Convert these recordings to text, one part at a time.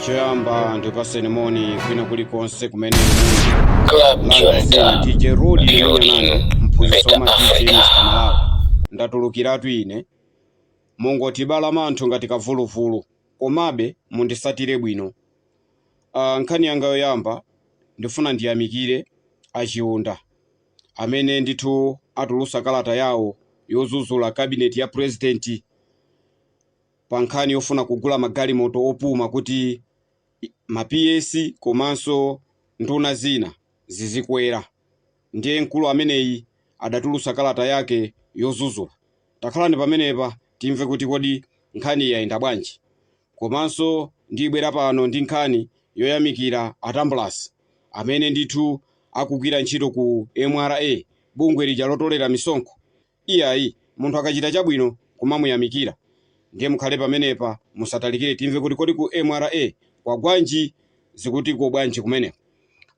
Choyamba ndipaseni moni kwina kulikonse kumene muli. Club Langa zina Junta, DJ Rudi Munyanane, building mphunzitsi wa better ma DJ Africa. Mr Malawi. Ndatulukiratu ine, mungotibala manthu ngati kavuluvulu, komabe mundisatire bwino. Nkhani yanga yoyamba, ndifuna ndiyamikire achiunda amene ndithu atulusa kalata yawo yozuzula cabinet ya president pa nkhani yofuna kugula magalimoto opuma kuti ma PS komanso nduna zina zizikwera. Ndiye mkulu ameneyi adatulusa kalata yake yozuzula. Takhalani pamenepa timve kuti kodi nkhani yayenda bwanji. Komanso ndibwera pano ndi nkhani yoyamikira atambulasi amene ndithu akugwira ntchito ku MRA, bungwe lija lotolera misonkho. Iyayi, munthu akachita chabwino kumamuyamikira. Ndiye mukhale pamenepa, musatalikire, timve kuti kodi ku MRA kwagwanji, zikuti bwanji kumeneko.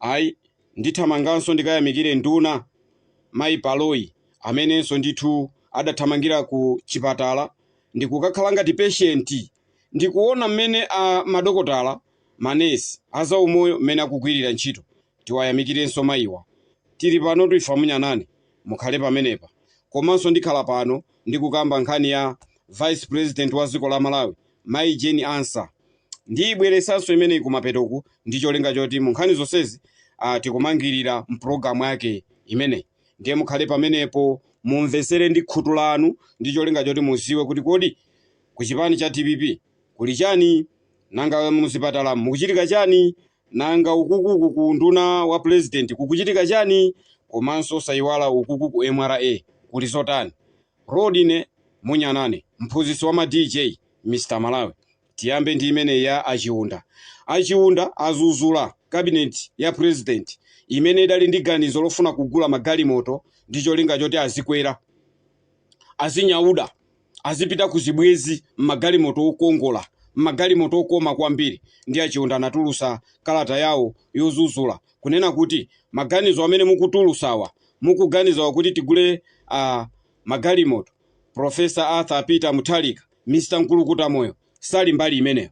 Ayi, ndithamanganso ndikayamikire nduna mayi Baloyi amenenso ndithu adathamangira ku chipatala ndikukakhala ngati patient, ndikuona mmene a madokotala, manesi, azaumoyo mmene akugwirira ntchito. Tiwayamikirenso mayiwa. Tili pano tuifa Munyanane, mukhale pamenepa. Komanso ndikhala pano ndikukamba nkhani ya vice president wa dziko la Malawi, mayi Jane Ansah. Ndiyibweresanso imeneyi kumapetoku ndi cholinga choti mu nkhani zonsezi tikumangirira mpulogalamu yake imeneyi. Ndiye mukhale pamenepo, mumvesere ndi khutu lanu ndi cholinga choti muziwe kuti kodi ku chipani cha DPP kuli chani, nanga muzipatala mukuchitika chani, nanga ukukuku ku nduna wa president kukuchitika chani, komanso sayiwala ukuku ku MRA kuli zotani. Rodine Munyanane, mphunzitsi wa ma DJ Mr Malawi. Tiyambe ndi imene ya achiunda. Achiunda azuzula cabinet ya president imene idali ndi ganizo lofuna kugula magalimoto ndi cholinga choti azikwera, azinyauda, azipita ku zibwezi mmagalimoto okongola, mmagalimoto okoma kwambiri. Ndi achiunda anatulusa kalata yawo yozuzula kunena kuti maganizo amene mukutulusawa, mukuganizawa kuti tigule magalimoto, Professor Arthur Peter Mutharika, Mr Mkulukuta Moyo, sali mbali imeneyo.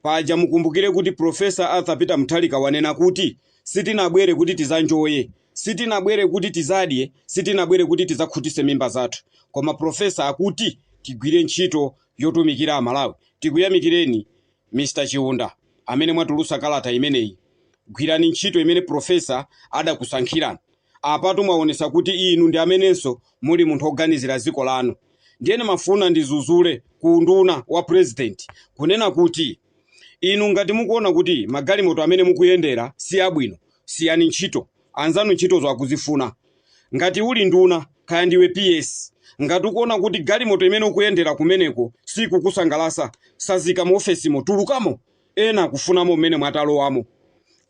Paja mukumbukire kuti Professor Arthur Peter Mutharika wanena kuti sitinabwere kuti tizanjoye, sitinabwere kuti tizadye, sitinabwere kuti tizakhutise mimba zathu, koma professor akuti tigwire ntchito yotumikira Amalawi. Tikuyamikireni Mr Chiunda amene mwatulusa kalata imeneyi. Gwirani ntchito imene professor adakusankhirani. Apatu mwaonesa kuti inu ndi amenenso muli munthu oganizira dziko lanu. Ndiyene mafuna ndizuzule ku nduna wa president kunena kuti inu ngati mukuona kuti magalimoto amene mukuyendera si abwino, siyani ntchito, anzanu ntchitozo akuzifuna. Ngati uli nduna, kaya ndiwe PS, ngati ukuona kuti galimoto imene ukuyendera kumeneko sikukusangalasa, sazika mu ofesimo, tulukamo. Ena akufunamo mmene mwatalowamo,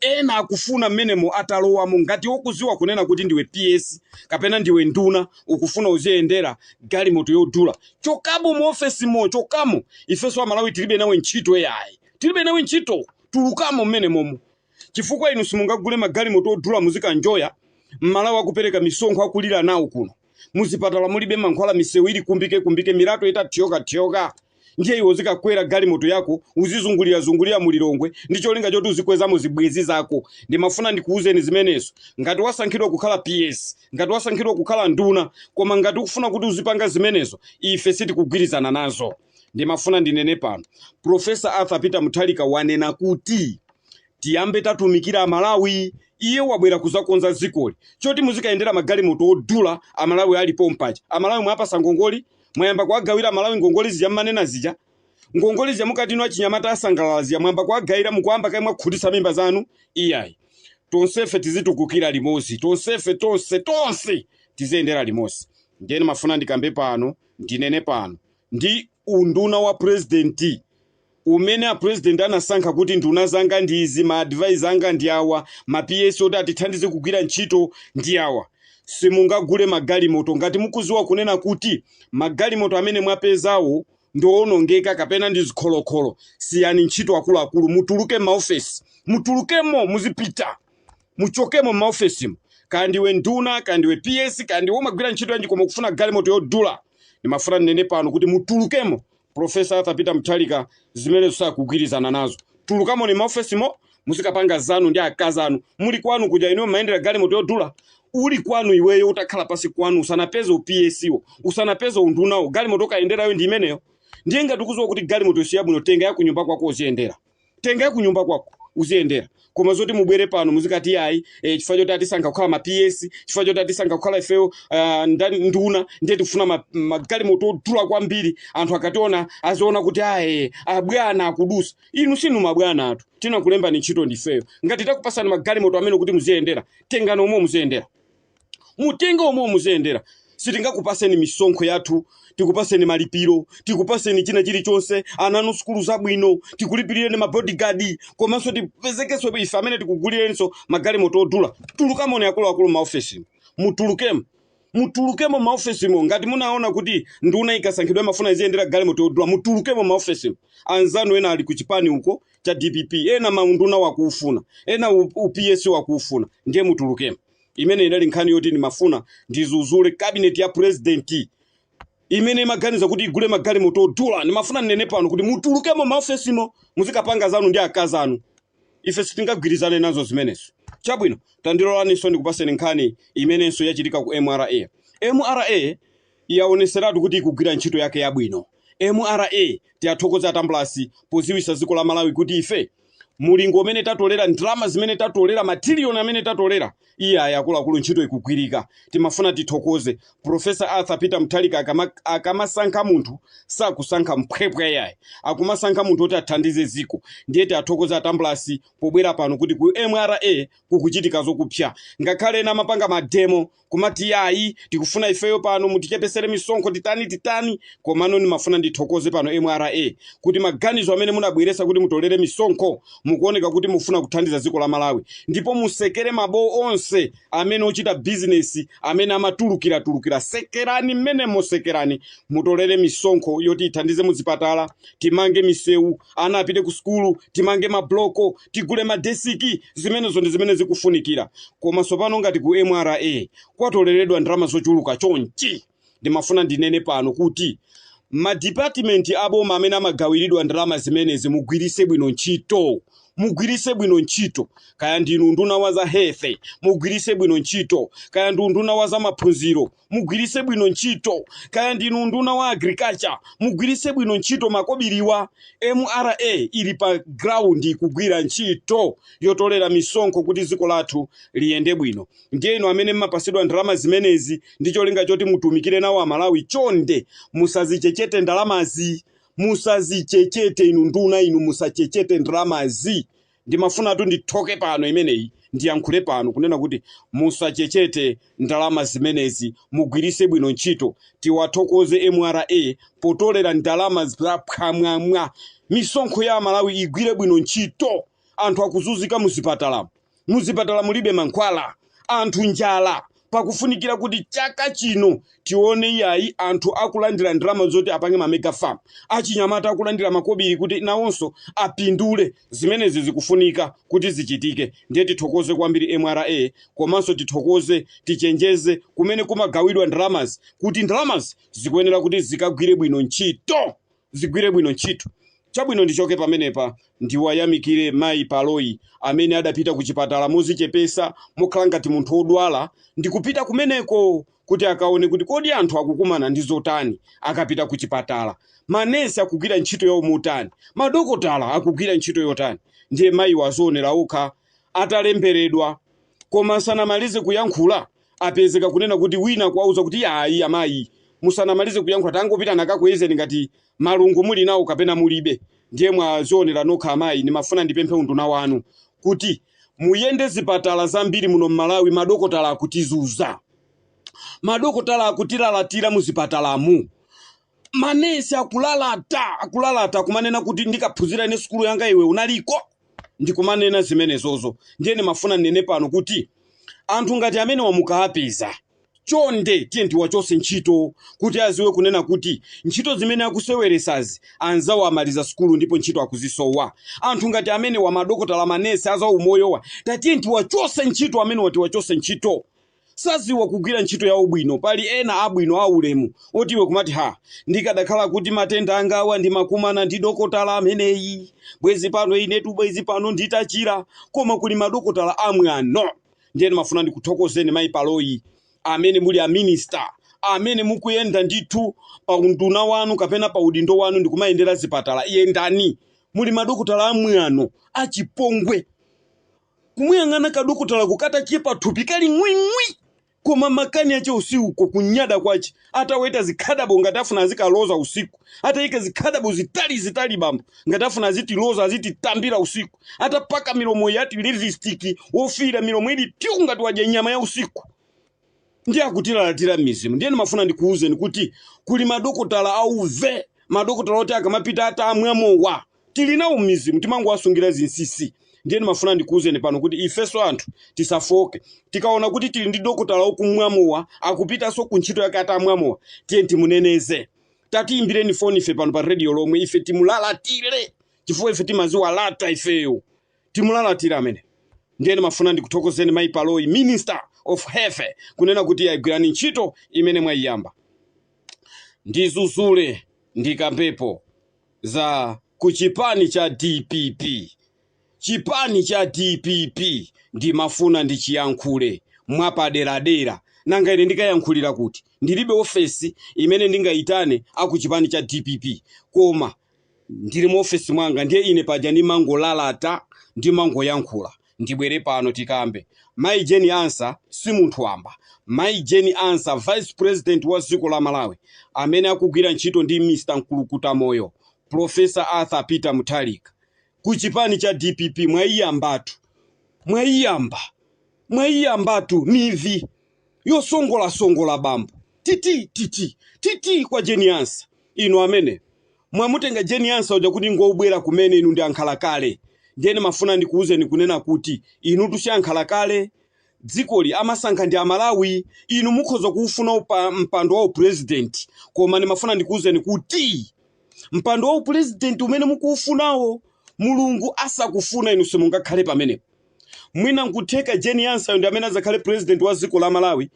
ena akufuna mmenemo atalowamo. Ngati ukuziwa kunena kuti ndiwe PS kapena ndiwe nduna, ukufuna uziyendera galimoto yodula, chokamo mu ofesimo, chokamo. Ifenso Amalawi tilibe nawe ntchito, yayi, tilibe nawe ntchito. Tulukamo mmene momo, chifukwa inu simungagule magalimoto odula muzikanjoya Mmalawi akupereka misonkho akulira nawo kuno. Muzipatala mulibe mankhwala, misewu ili kumbike kumbike, milato itathyokathyoka, ndiye iwe uzikakwera galimoto yako uzizungulira zungulira mulilongwe ndi cholinga choti uzikwezamo zibwezi zako. Ndimafuna ndikuwuzeni zimenezo. Ngati wasankhidwa kukhala PS, ngati wasankhidwa kukhala nduna, koma ngati ukufuna kuti uzipanga zimenezo, ife sitikugwirizana nazo. Ndimafuna ndinene pano, Professor Arthur Peter Mutharika wanena kuti tiyambe tatumikira Amalawi. Iye wabwera kuzakonza dzikoli. Choti muzikayendera magalimoto odula, Amalawi alipo mpaja. Amalawi mwapasa ngongoli, mwayamba kuwagawira Amalawi ngongoli zija mmanena zija, ngongoli zija mukati inu achinyamata asangalala zija, mwayamba kuwagawira, mukuyamba kaye mwakhutitsa mimba zanu? Iyayi, tonsefe tizitukukira limodzi, tonsefe, tonse tonse tiziyendera limodzi. Ndiye mafuna ndikambe pano, ndinene pano ndi unduna wa president umene a president anasankha kuti nduna zanga ndi izi, ma advisor anga ndi awa, ma PS oti atithandize kugwira ntchito ndi awa. Simungagule magalimoto ngati mukuziwa kunena kuti magalimoto amene mwapezawo ndiowonongeka kapena ndi zikholokholo. Siyani ntchito akuluakulu, mutuluke m'maofesi, mutulukemo, muzipita, muchokemo m'maofesimo. Kaya ndiwe nduna, kaya ndiwe PS, kaya ndiwe umagwira ntchito yanji, koma ukufuna galimoto yodula, ndimafuna ndinene pano kuti mutulukemo. Professor Arthur Peter Mutharika zimene sakugwirizana nazo. Tulukamoni maofesimo, muzikapanga zanu ndi akazi anu muli kwanu kuja. Inuyo mayendera galimoto yodula uli kwanu. Iweyo utakhala pasi kwanu, usanapeze u PS wo, usanapeze undunawo, galimoto ukayenderayo ndi imeneyo? Ndiye ngati ukudziwa kuti galimoto si yabwino, tenga ya kunyumba kwako uziyendera, tenga ya kunyumba kwako uziyendera. Koma zoti mubwere pano muzikati ayi, chifukwa choti atisankha kukhala ma PS, chifukwa choti atisankha kukhala ifeyo nduna, ndiye tikufuna magalimoto odula kwambiri, anthu akationa aziona kuti aye, abwana akudusa. Inu sinu mabwana athu. Tinakulembani ntchito ndifeyo. Ngati takupasani magalimoto amene kuti muziyendera, tengani omwe muziyendera, mutenge omwe muziyendera. Sitingakupaseni misonkho yathu, tikupaseni malipiro, tikupaseni china chilichonse, ananu sukulu zabwino, tikulipirire ma bodyguard, komanso tipezekenso ife amene tikugulirenso magalimoto odula. Tulukamoni akuluakulu maofesi, mutulukemo, mutulukemo maofesimo. Ngati munaona kuti nduna ikasankhidwa imafuna iziyendera galimoto yodula, mutulukemo maofesimo. Anzanu ena ali kuchipani uko cha DPP, ena maunduna wakuufuna, ena u PS wakuufuna, ndiye mutulukemo. Imene inali nkhani yoti ndimafuna ndizuzule cabinet ya president imene imaganiza kuti igule magalimoto odula. Ndimafuna ndinene pano kuti mutulukemo maofesimo, muzikapanga zanu ndi akazi anu. Ife sitingagwirizane nazo zimenezo. Chabwino, tandilolaninso ndikupaseni nkhani imenenso yachitika ku MRA. MRA yaoneseratu kuti ikugwira ntchito yake yabwino. MRA, tiyathokoza atambulasi poziwisa dziko la Malawi kuti ife mulingo umene tatolera, ndalama zimene tatolera, matiliyoni amene tatolera, iye ayi, akuluakulu, ntchito ikugwirika. Timafuna tithokoze Professor Arthur Peter Mutharika. Akamasankha munthu, sakusankha mphwepwe yayi, akumasankha munthu oti athandize dziko. Ndiye tiathokoze atambulasi pobwera pano kuti ku MRA kukuchitika zokupsa. Ngakhale ena amapanga ma demo kumati yayi, tikufuna ifeyo pano mutichepesere misonkho, titani titani, komano ndimafuna ndithokoze pano MRA kuti maganizo amene munabweresa kuti mutolere misonkho, mukuoneka kuti mufuna kuthandiza dziko la Malawi. Ndipo musekere mabowo onse amene ochita bizinesi amene amatulukira tulukira. Sekerani mmenemo, sekerani, mutolere misonkho yoti ithandize muzipatala, timange misewu, ana apite ku sukulu, timange mabloko, tigule madesiki. Zimenezo ndi zimene zikufunikira. Koma tsopano ngati ku MRA kwatoleredwa ndalama zochuluka chonchi, ndimafuna ndinene pano kuti madipatimenti aboma amene amagawiridwa ndalama zimenezi, mugwirise bwino ntchito, mugwirise bwino ntchito. Kaya ndinu nduna wa za health, mugwirise bwino ntchito. Kaya ndi unduna wa za maphunziro, mugwirise bwino ntchito. Kaya ndinu nduna wa agriculture, mugwirise bwino ntchito makobiriwa. MRA ili pa ground kugwira ntchito yotolera misonkho kuti dziko lathu liyende bwino. Ndiye inu amene mmapasidwa ndalama zimenezi ndi cholinga choti mutumikire nawo Amalawi, chonde musazichechete ndalamazi, musazichechete. Inu nduna inu, musachechete ndalamazi. Ndimafunatu ndithoke pano imeneyi, ndiyankhule pano kunena kuti musachechete ndalama zimenezi, mugwirise bwino ntchito. Tiwathokoze MRA potolera ndalama zaphwamwamwa. Misonkho ya Amalawi igwire bwino ntchito. Anthu akuzunzika muzipatala, muzipatala mulibe mankhwala, anthu njala. Pakufunikira kuti chaka chino tione iyayi, anthu akulandira ndalama zoti apange ma mega farm, achinyamata akulandira makobiri kuti nawonso apindule. Zimenezi zikufunika kuti zichitike. Ndiye tithokoze kwambiri MRA, komanso tithokoze, tichenjeze kumene kumagawidwa ndalamazi kuti ndalamazi zikuyenera kuti zikagwire bwino ntchito, zigwire bwino ntchito. Chabwino, ndichoke pamenepa, ndiwayamikire mayi Paloyi amene adapita ku chipatala mozichepesa, mokhala ngati munthu wodwala, ndikupita kumeneko kuti akaone kuti kodi anthu akukumana ndi zotani akapita ku chipatala, manesi akugwira ntchito yawo motani, madokotala akugwira ntchito yotani. Ndiye mayi wazionera okha atalemberedwa, koma sanamalize kuyankhula, apezeka kunena kuti wina kuwauza kuti ayi amayi, musanamalize kuyankhula, tangopita nakakuyezeni ngati malungo muli nawo kapena mulibe. Ndiye mwazionera nokha amayi. Ndimafuna ndipemphe unduna wanu kuti muyende zipatala zambiri muno mMalawi. Madokotala akutizuza, madokotala akutilalatira muzipatalamu, manesi akulalata, akulalata kumanena kuti ndikaphunzira ine sukulu yanga iwe unaliko, ndikumanena zimenezozo. Ndiye ndimafuna ndinene pano kuti anthu ngati amene wamukaapeza, chonde tiye tiwachose ntchito kuti aziwe kunena kuti ntchito zimene akuseweresazi, anzawo amaliza sukulu ndipo ntchito akuzisowa. Anthu ngati amene wa madokotala, manesi, aza umoyowa, tatiye tiwachose ntchito amene watiwachose ntchito. Saziwa kugwira ntchito yawo bwino. Pali ena abwino, aulemu, oti iwe kumati, "Ha, ndikadakhala kuti matenda angawa ndimakumana ndi dokotala ameneyi, bwezi pano inetu, bwezi pano nditachira." Koma kuli madokotala amwano. Ndiye ndimafuna ndikuthokozeni, mayi Baloyi, amene muli a minister, amene mukuyenda ndithu pa unduna wanu kapena pa udindo wanu ndikumayendera zipatala. Yendani, muli madokotala amwano, achipongwe. Kumuyang'ana kadokotala kukatachepa thupi, kali ng'wing'wi, koma makani ache usiku, kunyada kwache, ataweta zikhadabo ngati afuna azikaloza usiku, atayika zikhadabo zitali zitali, bambo, ngati afuna azitiloza, azititambira usiku, atapaka milomo yati lipstick wofira, milomo ili tyu ngati wadya nyama ya usiku, ndiye akutilalatira m'mizimu. Ndiye ndimafuna ndikuwuzeni kuti kuli madokotala auve, madokotala oti akamapita atamwa mowa. Tili nawo m'mizimu, timangowasungira zinsinsi. Ndiye ndimafuna ndikuwuzeni pano kuti ifenso anthu tisafoke. Tikaona kuti tili ndi dokotala wokumwa mowa, akupitanso ku ntchito yake atamwa mowa, tiye timuneneze. Tatiyimbireni foni ife pano pa radio lomwe, ife timulalatire, chifukwa ife timaziwa lata ifeyo. Timulalatire amene. Ndiye ndimafuna ndikuthokozeni, mayi Baloyi, Minister of Health, kunena kuti yayigwirani ntchito imene mwayiyamba. Ndizuzule, ndikambepo za kuchipani cha DPP. Chipani cha DPP ndimafuna ndichiyankhule mwapaderadera. Nanga ine ndikayankhulira kuti? Ndilibe ofesi imene ndingayitane akuchipani cha DPP, koma ndili mu ofesi mwanga. Ndiye ine paja ndimangolalata, ndimangoyankhula. Ndibwere pano tikambe. Mayi Jane Ansah si munthu wamba. Mayi Jane Ansah, Vice President wa dziko la Malawi, amene akugwira ntchito ndi Mr Mkulukuta Moyo, Professor Arthur Peter Mutharika, ku chipani cha DPP, mwayiyambatu, mwayiyamba, mwayiyambatu mivi yosongolasongola, bambo, titi titi titi kwa Jane Ansah. Inu amene mwamutenga Jane Ansah uja kuti ngobwera kumene, inu ndi ankhalakale. Ndiye ndimafuna ndikuwuzeni kunena kuti inu tusi ankhalakale. Dzikoli amasankha ndi Amalawi. Inu mukhoza kuufuna mpando wa upresident, koma ndimafuna ndikuwuzeni kuti mpando wa upresident umene mukuufunawo, Mulungu asakufuna, inu simungakhale pamenepo. Mwina nkutheka Jane Ansah ndi amene azakhale president wa dziko la Malawi.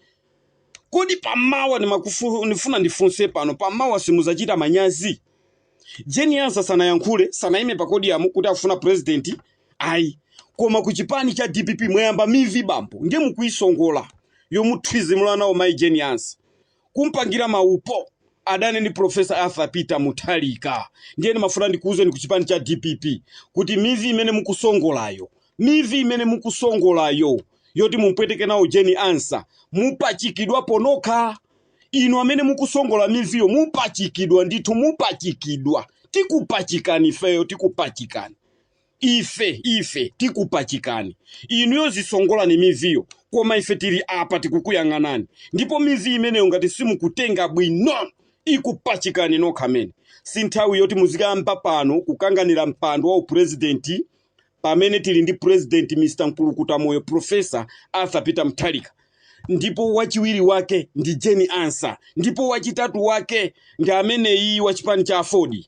Kodi pamawa, ndifuna ndifunse pano, pamawa simuzachita manyazi? Jane Ansah sanayankhule, sanayime pa podium kuti akufuna president, ayi. Koma ku chipani cha DPP mwayamba mivi, bambo, ndiye mukuyisongola yomuthwizimula nawo mayi Jane Ansah, kumpangira maupo adane ndi Professor Arthur Peter Mutharika. Ndiye ndimafuna ndikuwuzeni ku chipani cha DPP kuti mivi imene mukusongolayo, mivi imene mukusongolayo yoti mumpweteke nawo Jane Ansah, mupachikidwapo nokha. Inu amene mukusongola miviyo, mupachikidwa ndithu, mupachikidwa. Tikupachikani ifeyo, tikupachikani ife, ife tikupachikani. Inuyo zisongolani miviyo, koma ife tili apa tikukuyang'anani, ndipo mivi imeneyo ngati simukutenga bwino, ikupachikani nokha amene. Si nthawi yoti muzikayamba pano kukanganira mpando wa upurezidenti, pamene tili ndi President Mr Mkulukuta Moyo, Professor Arthur Peter Mutharika, ndipo wachiwiri wake ndi Jane Ansah, ndipo wachitatu wake ndi ameneyi wa chipani cha AFORD,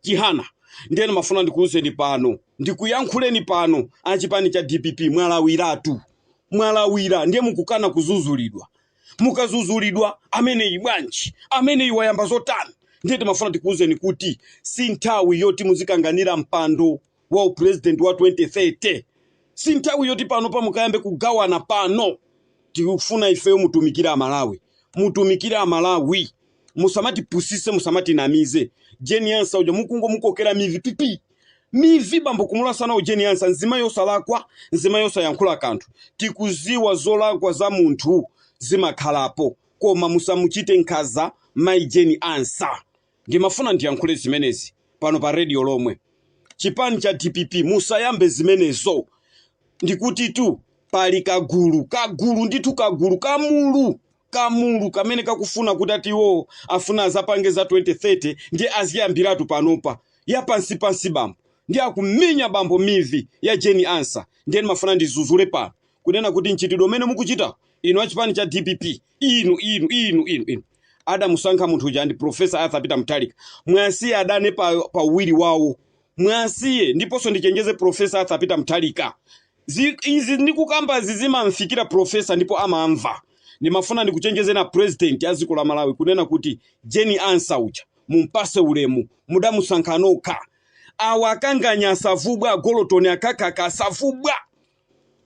Chihana. Ndiye ndimafuna ndikuwuzeni pano, ndikuyankhuleni pano, achipani cha DPP, mwalawiratu, mwalawira. Ndiye mukukana kuzuzulidwa. Mukazuzulidwa, ameneyi bwanji, ameneyi wayamba zotani? Ndiye timafuna tikuwuzeni kuti si nthawi yoti muzikanganira mpando wa upresident wa 2030. Si nthawi yoti pano pamukayambe kugawana pano. Tikufuna ifeyo mutumikire Amalawi, mutumikire Amalawi. Musamatipusise, musamatinamize. Jane Ansah uja mukungomukokera mivi pipi mivi, bambo, kumulasanawo Jane Ansah, nzima yosalakwa, nzima yosayankhula kanthu. Tikuziwa zolakwa za munthu zimakhalapo, koma musamuchite nkhaza mayi Jane Ansah. Ndimafuna ndiyankhule zimenezi pano pa radio lomwe. Chipani cha DPP, musayambe zimenezo. Ndikuti tu pali kagulu, kagulu ndithu, kagulu kamulu, kamulu kamene kakufuna kuti ati iwo afuna azapange za 2030, ndiye aziyambiratu panopa ya pansipansi, bambo, ndi akumenya, bambo, mivi ya Jane Ansah. Ndiye ndimafuna ndizuzule pano kunena kuti mchitidwe umene mukuchita inu achipani cha DPP, inu inu inu inu inu adamusankha munthu uja ndi Professor Arthur Peter Mutharika. Mwasiye adane pa uwiri wawo, mwasiye. Ndiponso ndichenjeze Professor Arthur Peter Mutharika. Izi ndikukambazi zimamfikira profesa ndipo amamva. Ndimafuna ndikuchenjezeni a president a dziko la Malawi kunena kuti Jane Ansah uja mumpase ulemu, mudamusankha nokha. Awa akanganya asavubwa, agolotoni akakaka asavubwa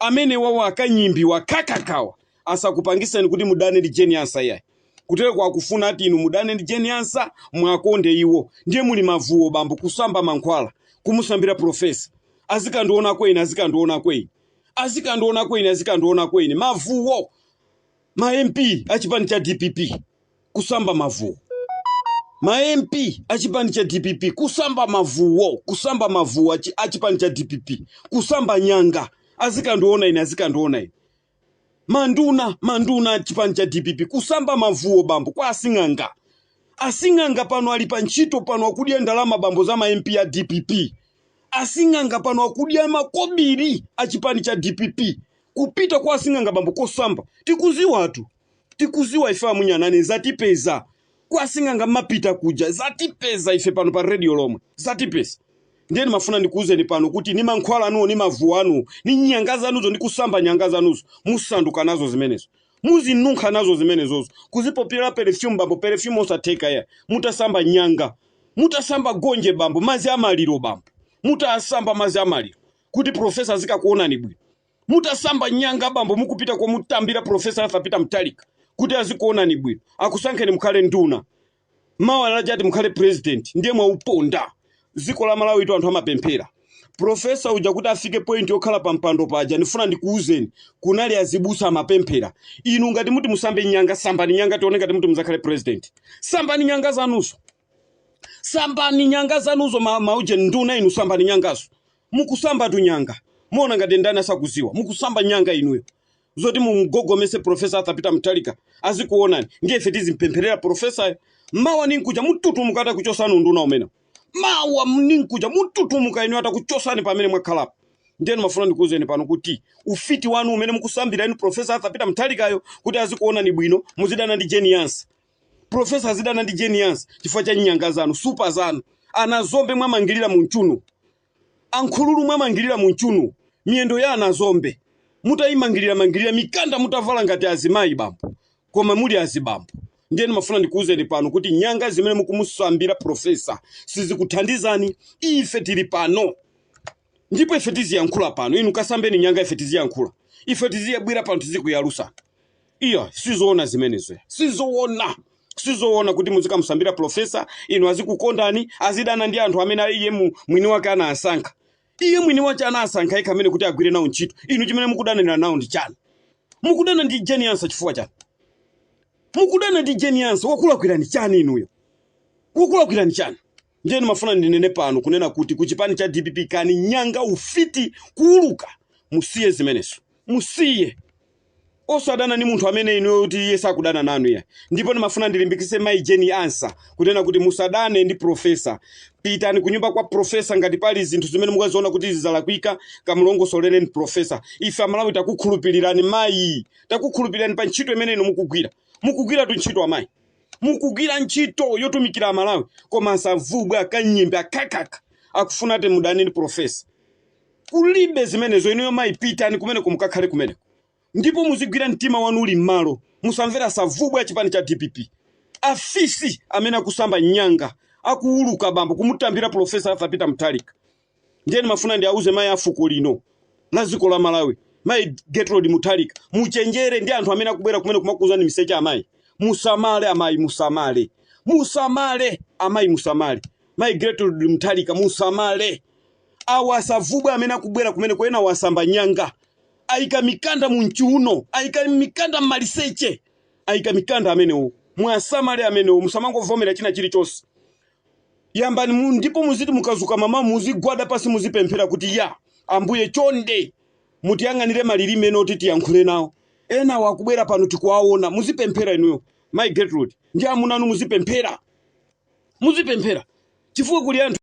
amene wawo akanyimbiwa kakakawa asakupangiseni kuti mudane ndi Jane Ansah iyayi. Kutereko akufuna ati inu mudane ndi Jane Ansah, mwakonde iwo. Ndiye muli mavuwo bambo, kusamba mankhwala, kumusambira profesa. Azikandiona ine, azikandiona ine, azikandiona ine, azikandiona ine. Mavuwo ma MP achipani cha DPP kusamba mavuwo, ma MP achipani cha DPP kusamba mavuwo, kusamba mavuwo achipani cha DPP kusamba nyanga, azikandiona ine, azikandiona ine. Manduna, manduna achipani cha DPP kusamba mavuwo bambo kwa asing'anga. Asing'anga pano ali pa ntchito pano akudya ndalama bambo za ma MP a DPP. Asing'anga pano akudya makobiri achipani cha DPP. Kupita kwa asing'anga bambo kosamba, tikuziwatu, tikuziwa ife amunyanane, zatipeza kwa asing'anga mapita kuja, zatipeza ife pano pa radio lomwe, zatipeza. Ndiye ndimafuna ndikuwuzeni pano kuti ni mankhwala anuwo, ni mavuwo anuwo, ni nyanga zanuzo, ndi kusamba nyanga zanuzo, musanduka nazo zimenezo, muzinunkha nazo zimenezozo, kuzipopera perfume bambo, perfume osatheka ya, mutasamba nyanga, mutasamba gonje bambo, mazi amaliro bambo, mutasamba mazi amaliro kuti profesa azikakuonani bwino. Mutasamba nyanga bambo, mukupita komutambira profesa Arthur Peter Mutharika kuti azikuonani bwino, akusankheni mukhale nduna, mawa lachati mukhale president. Ndiye mwauponda dziko la Malawi tu. Anthu amapemphera profesa uja kuti afike point yokhala pa mpando paja. Ndifuna ndikuwuzeni, kunali azibusa amapemphera. Inu ngati muti musambe nyanga, sambani nyanga tione ngati muti muzakhale president. Sambani nyanga zanuzo, sambani nyanga zanuzo, mauje nduna inu, sambani nyangazo. Mukusamba tu nyanga, muona ngati ndani asakuziwa? Mukusamba nyanga inuyo zoti mumugogomese profesa Arthur Peter Mutharika azikuonani. Ndiye ife tizimpempherera profesa. Mawa ninkuja mututumuka atakuchosani unduna umene, mawa ninkuja mututumuka inu atakuchosani pamene mwakhalapo. Ndiye ndimafuna ndikuwuzeni pano kuti ufiti wanu umene mukusambira inu profesa Arthur Peter Mutharikayo kuti azikuonani bwino, muzidana ndi Jane Ansah, profesa azidana ndi Jane Ansah chifukwa cha nyanga zanu, supa zanu, anazombe mwamangirira mu mchuno, ankhululu mwamangirira mu mchuno, miyendo ya anazombe mutayimangirira mangirira, mikanda mutavala ngati azimayi bambo, koma muli azibambo. Ndiye ndimafuna ndikuwuzeni pano kuti nyanga zimene mukumusambira profesa sizikuthandizani. Ife tili pano ndipo ife tiziyankhula pano. Inu kasambeni nyanga, ife tiziyankhula, ife tiziyabwera pano, tizikuyalusana. Iya, sizoona zimenezo, sizoona, sizoona kuti muzikamusambira profesa inu azikukondani, azidana ndi anthu amene iye mwini wake anasankha. Iye mwini wake anasankha yekha amene kuti agwire nawo ntchito. Inu chimene mukudanira nawo ndi chani? Mukudana ndi Jane Ansah chifukwa chani? Mukudana ndi Jane Ansah, wakulakwirani chani inuyo? Wakulakwirani chani? Ndiye ndimafuna ndinene pano kunena kuti kuchipani cha DPP kani nyanga, ufiti, kuuluka, musiye zimenezo, musiye. Osadana ni munthu amene inuyo kuti iye sakudana nanu ya. Ndipo ndimafuna ndilimbikise mayi Jane Ansah kunena kuti musadane ndi profesa. Pitani kunyumba kwa profesa. Ngati pali zinthu zimene mukaziona kuti izi zalakwika, kamulongosolereni profesa. Ife Amalawi takukhulupirirani mayi, takukhulupirirani pa ntchito imene inu mukugwira. Mukugwira tu ntchito amayi, mukugwira ntchito yotumikira Amalawi, koma asavubwe akanyimbe akakaka akufuna ati mudane ndi profesa. Kulibe zimenezo. Inuyo mayi, pitani kumeneko, mukakhale kumeneko ndipo muzigwira mtima wanu uli m'malo. Musamvera asavubwe achipani cha DPP, afisi amene akusamba nyanga, akuuluka bambo kumutambira profesa Arthur Peter Mutharika. Ndiye ndimafuna ndiauze mayi a fuko lino la dziko la Malawi, mayi Gertrude Mutharika, muchenjere ndi anthu amene akubwera kumene kumakuuzani miseche. Amayi, musamale, amayi musamale, musamale amayi, musamale. Mayi Gertrude Mutharika, musamale. Awa asavubwe amene akubwera kumene kwena wasamba nyanga, ayika mikanda mu mchiuno, ayika mikanda mmaliseche, ayika mikanda amenewo. Mwasamale amenewo, musamangovomera china chilichonse. Yambani ndipo muziti mukazuka mama muzigwada pasi, muzipemphera kuti ya Ambuye, chonde mutiyang'anire malilime ena oti tiyankhule nawo. Ena wakubwera pano tikuwaona. Muzipemphera inuyo mayi Gertrude ndi amuna anu, muzipemphera, muzipemphera chifukwa kuli anthu.